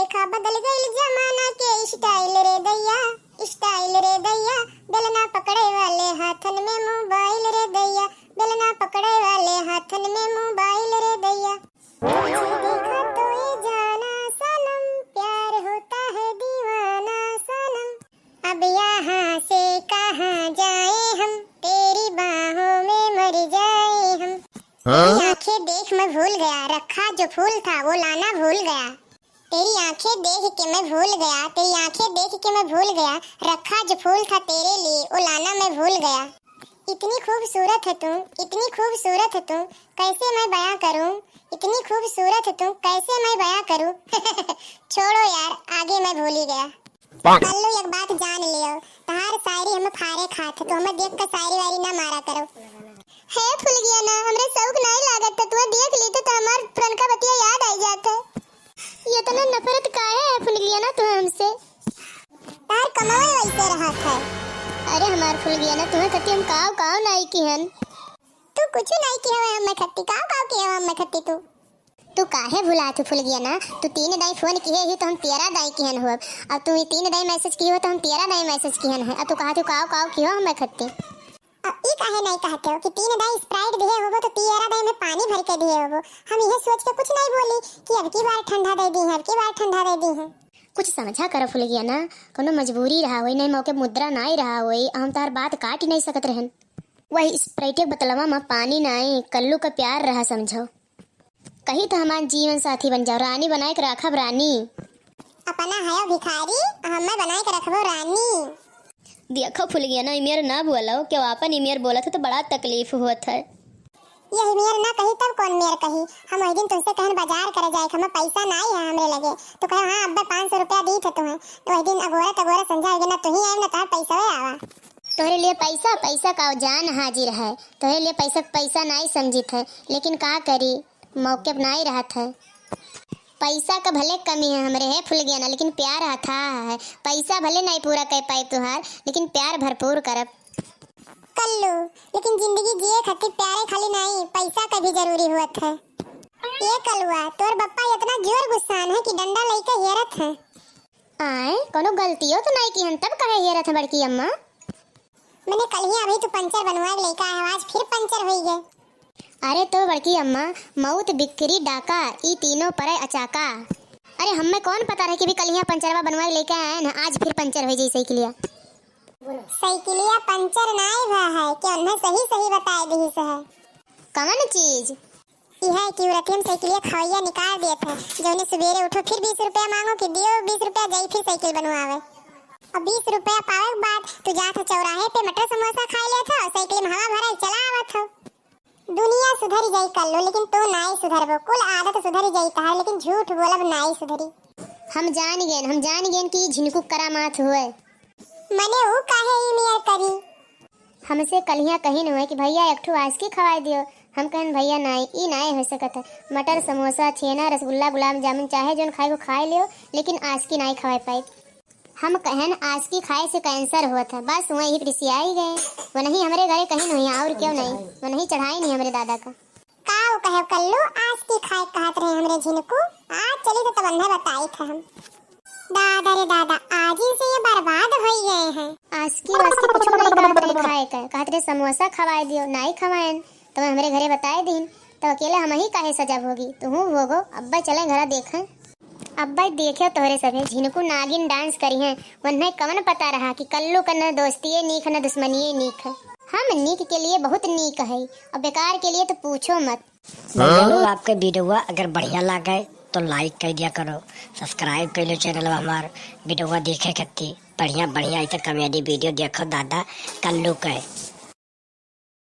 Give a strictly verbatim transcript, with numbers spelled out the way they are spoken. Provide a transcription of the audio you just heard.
का बदल गइल जमाना के style रे दैया, style रे दैया, बेलना पकड़े वाले हाथन में mobile रे दैया, बेलना पकड़े वाले हाथन में mobile रे दैया। तुझे देखा तो ये जाना सनम, प्यार होता है दीवाना सनम, अब यहाँ से कहाँ जाए हम, तेरी बाहों में मर जाए हम। हाँ? तेरी आंखें देख मैं भूल गया, रखा जो फूल था वो लाना भूल गया। तेरी आंखें देख के मैं भूल गया, तेरी आंखें देख के मैं भूल गया, रखा जो फूल था तेरे लिए वो लाना मैं भूल गया। इतनी खूबसूरत है तू, इतनी खूबसूरत है तू, कैसे मैं बयां करूं, इतनी खूबसूरत है तू, कैसे मैं बयां करूं। छोड़ो यार, आगे मैं भूल ही गया। कल्लू, एक बात जान लियो, तहार शायरी हमें फारे खात है, तो हमें देख के शायरी वायरी ना मारा करो। हे फुलगियाना, हमरे शौक नाई लागत, तो तुम्हें देख ली तो, तो हमार पुरनका बतिया याद आई जात है। ये इतना नफरत काहे है फुलगियाना तुम्हें हमसे? तार कमावे वैसे रहत है। अरे हमार फुलगियाना, तुम्हें खत्ती हम काव काव नाई किहन। तू कुछ नाई किहे हमें खत्ती, काव काव किहे हमें खत्ती तू। तू काहे भुलात हू फुलगियाना? तू तीन दाई फोन किहे ही तो हम तेरह दाई किहन होब। अब तू ई तीन दाई मैसेज किहे हो तो हम तेरह दाई मैसेज किहन है। अब तू कहत हू काव काव किहे हो हमें खत्ती। अब ई काहे नाई कहत हो कि तीन दाई स्प्राइट दिहे होबो तो तेरह दाई में पानी भर के दिहे होबो। हम इहे सोच के कुछ नाई बोली कि अब की बार ठंडा दे दी है, अब की बार ठंडा दे दी है। कुछ समझा करो फुलगियाना, कोनो मजबूरी रहा होई, नहीं मौके मुद्रा नाई रहा होई, हम तार बात काट ही नाई सकत रहन। वही स्प्राइट के बोतलवा में पानी नाई, कल्लू का प्यार रहा समझो। कही तो हमार जीवन साथी बन जाओ, रानी बनाए के राखब रानी। अपना हयो भिखारी, हमें बनाए के रखबो रानी। देखो फुलगियाना, इमेर ना बोलो, केहू आपन इमेर बोलत हो तो बड़ा तकलीफ होत है। यही मेर ना कही तब कौन मेर कही? हम वही दिन तुमसे कहन बाजार करे जाए, हमें पैसा नाई है हमरे लगे, तो कहो हाँ अब्बे पाँच सौ रुपया दी थे तुम्हें। तो वही दिन अगोरा तगोरा संझा हो गया, ना तुही आए ना तार पैसा आवा। तोहरे लिए पैसा, पैसा का जान हाजिर है, तोहरे लिए पैसा, पैसा नाई समझित है, लेकिन का करी, मौके पर नाई रहत है। पैसा का भले कमी है हमरे है फुलगियाना, लेकिन प्यार अथाह है। पैसा भले नाई पूरा कर पाए तुहार, लेकिन प्यार भरपूर करब। कल्लू, लेकिन जिंदगी जिए खातिर प्यारे खाली नाई, पैसा का भी जरूरी हुअत है। ये कलुआ, तोर बप्पा इतना जोर गुस्सान है कि डंडा लेके हेरत है। आए, कोनो गलतियों तो नाई किहन, तब काहे हेरत है बड़की अम्मा? मने कल ही अभी तू पंचर बनवा के लेके आया, आज फिर पंचर होई गए। अरे तो बड़की अम्मा, मौत, बिक्री, डाका, ई तीनों परे अचाका। अरे हमें कौन पता रहे कि भी कल यहाँ पंचरवा बनवा के लेके आए ना, आज फिर पंचर हो जाई साइकिलिया। साइकिलिया पंचर नाई भा है, कि उन्हें सही सही बताए दीस है। कवन चीज? यह है कि उरतियन साइकिलिया खवैया निकाल देत है, जौने सुबेरे उठो फिर बीस रुपया मांगो कि दियो बीस रुपया, जाई फिर साइकिल बनवावे। अब बीस रुपया पावे के बाद तू जात हो चौराहे पे मटर समोसा खा लेत हो और साइकिल में हवा भरा चला आवत हो। दुनिया सुधरी जाई कल्लू, लेकिन तू नाई सुधरबो। कुल आदत सुधरी जाई तहार, लेकिन झूठ बोलब नाई सुधरी। हम जान गेन, हम जान गेन कि झिनकू करामात हुए। मने ऊ काहे ई नियर करी? हमसे कलिया कहिन हुए कि भैया एक ठो आशिकी खवाए दियो। हम कहन भैया नाई, ई नाई हो सकत है। मटर समोसा, छेना, रसगुल्ला, गुलाब जामुन, चाहे जौन खाए को खाए लियो, लेकिन आशिकी नाई खवाए पाए। हम कहन आशिकी खाए से कैंसर होत है। बस वही रिसियाई गए। वनही हमरे घरे कहिन हुई और क्यों नहीं, वनही चढ़ाई नहीं हमरे दादा का। का वो कहे कल्लू, आशिकी खाए कहत रहे हमरे झिनकू। आज चली तो तब उन्हें बताई थे हम। दादा रे दादा, आज ही से ये बर्बाद हो गए हैं। आशिकी वाशिकी कुछ नहीं कहत रहे खाए का, कहत रहे समोसा खवाए दियो, नाई खवाएन। तो हमरे घरे बताए दीन, तो अकेले हम ही काहे सजा भोगी, तू भोगो। अब्बा चले घरा देखें। अब्बा देखे तोहरे सभे झिनकू नागिन डांस करी हैं। वन्हें कवन पता रहा कि कल्लू का न दोस्तिये नीक है, न दुश्मनिये नीक है। हम नीक के लिए बहुत नीक है और बेकार के लिए तो पूछो मत। भैया लोग, आपके वीडियो अगर बढ़िया लागे तो लाइक कर दिया करो, सब्सक्राइब कर लो चैनल हमार। वीडियो देखे खत्ती बढ़िया बढ़िया ऐसे कॉमेडी वीडियो देखो दादा कल्लू के।